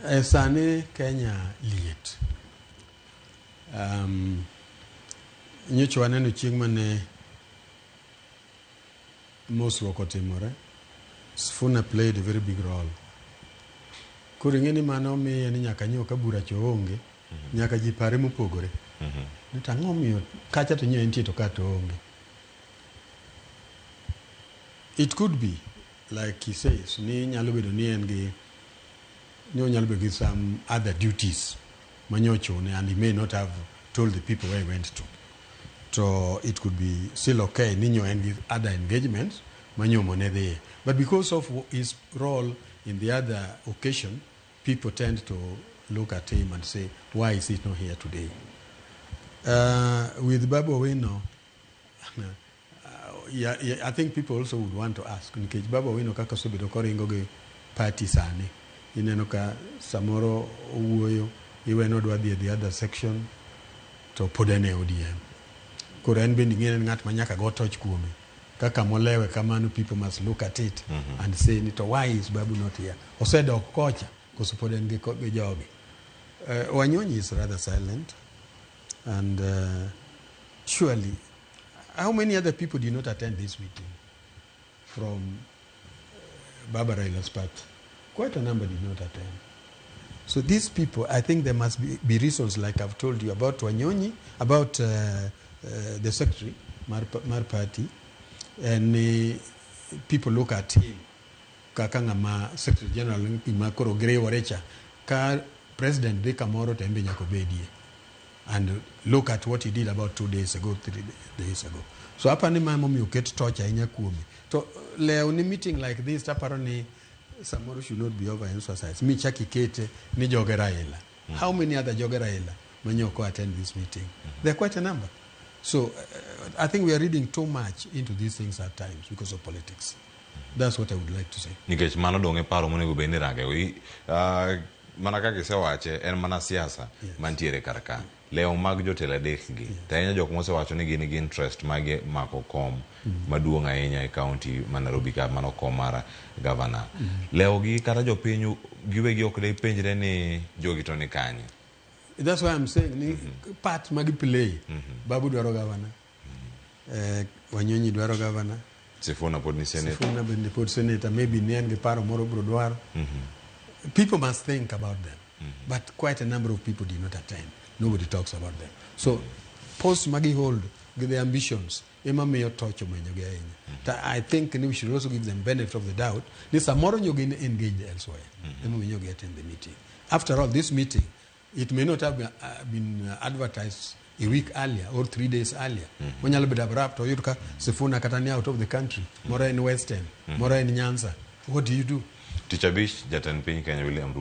E sani Kenya liet. Nyocha waneno chieng' mane mosruok otimore, Sifuna played a very big role. Koro ing'e ni mano miye ni nyaka nyo ka bura cho onge, nyaka ji pare mopogore. Ni to ang'o miyo kacha to nyo entie to ka to onge. It could be like he says ni nyalo bedo ni en gi ni onyalo bedo gi some other duties manyochune and he may not have told the people where he went to. To it could be still okay ni nyo en gi other engagements manyomo ne dhiye. But because of his role in the other occasion, people tend to look at him and say, why is he not here today? With Babu Owino, yeah, I think people also would want to ask nikech Babu Owino kaka osebedo koringo gi party sani ineno ka samoro owuoyo iweno odwa dhi e the other section to pod en e ODM koro en bende ing'e ni en ng'at ma nyaka go toch kuome kaka molewe kamano people must look at it and say ni to why is Babu not here osedok kocha koso pod en gi jogi. Wanyonyi is rather silent and surely how many other people did not attend this meeting from Baba Raila's party? Quite a number did not attend. So these people, I think there must be reasons, like I've told you about Wanyonyi, about the secretary, Mar party, and people look at him kaka ng'ama secretary general gima koro giriwore cha ka president dhi kamoro to en be nyaka obedie and look at what he did about 2 days ago, 3 days ago. So aparo ni ma momiyo oket toch ahinya kuome to lew ni meeting like this taparo ni samoro should not be overemphasized mi chak ikete ni joge Raila. How many other joge Raila manyoko attend this meeting? There are quite a number. So I think we are reading too much into these things at times because of politics. That's what I would like to say. Nikech mano dong' e paro monego bed ni range. Mana kaka isewache en mana siasa mantiere kar ka lewo mag jotelo adek gi to ahinya jok mosewacho ni gin gi interest mag mako kom maduong' ahinya e kaunti ma Nairobi ka mano kom mar gavana lewo gi kata jopiny giwegi ok de penjre ni jogi to ni kanye. That's why I'm saying ni part magi play. Babu dwaro governor. Wanyonyi dwaro governor. Sifuna pod ni senator. Sifuna bende pod senator. Maybe ni en gi paro moro bro dwaro. People must think about them. But quite a number of people did not attend. Nobody talks about them. So post magi hold with the ambitions ema miyo toch omenyogi ahinya. Ta I think ni we should also give them benefit of the doubt ni samoro nyo gin engaged elsewhere. Ema miyo gi attend the meeting. After all, this meeting, it may not have been advertised a week earlier or 3 days earlier. Onyalo bedo abrupt oyud ka Sifuna kata ni out of the country, moro en Western, moro en Nyanza. What do you do? Tich abich jatend piny Kenya William Ruto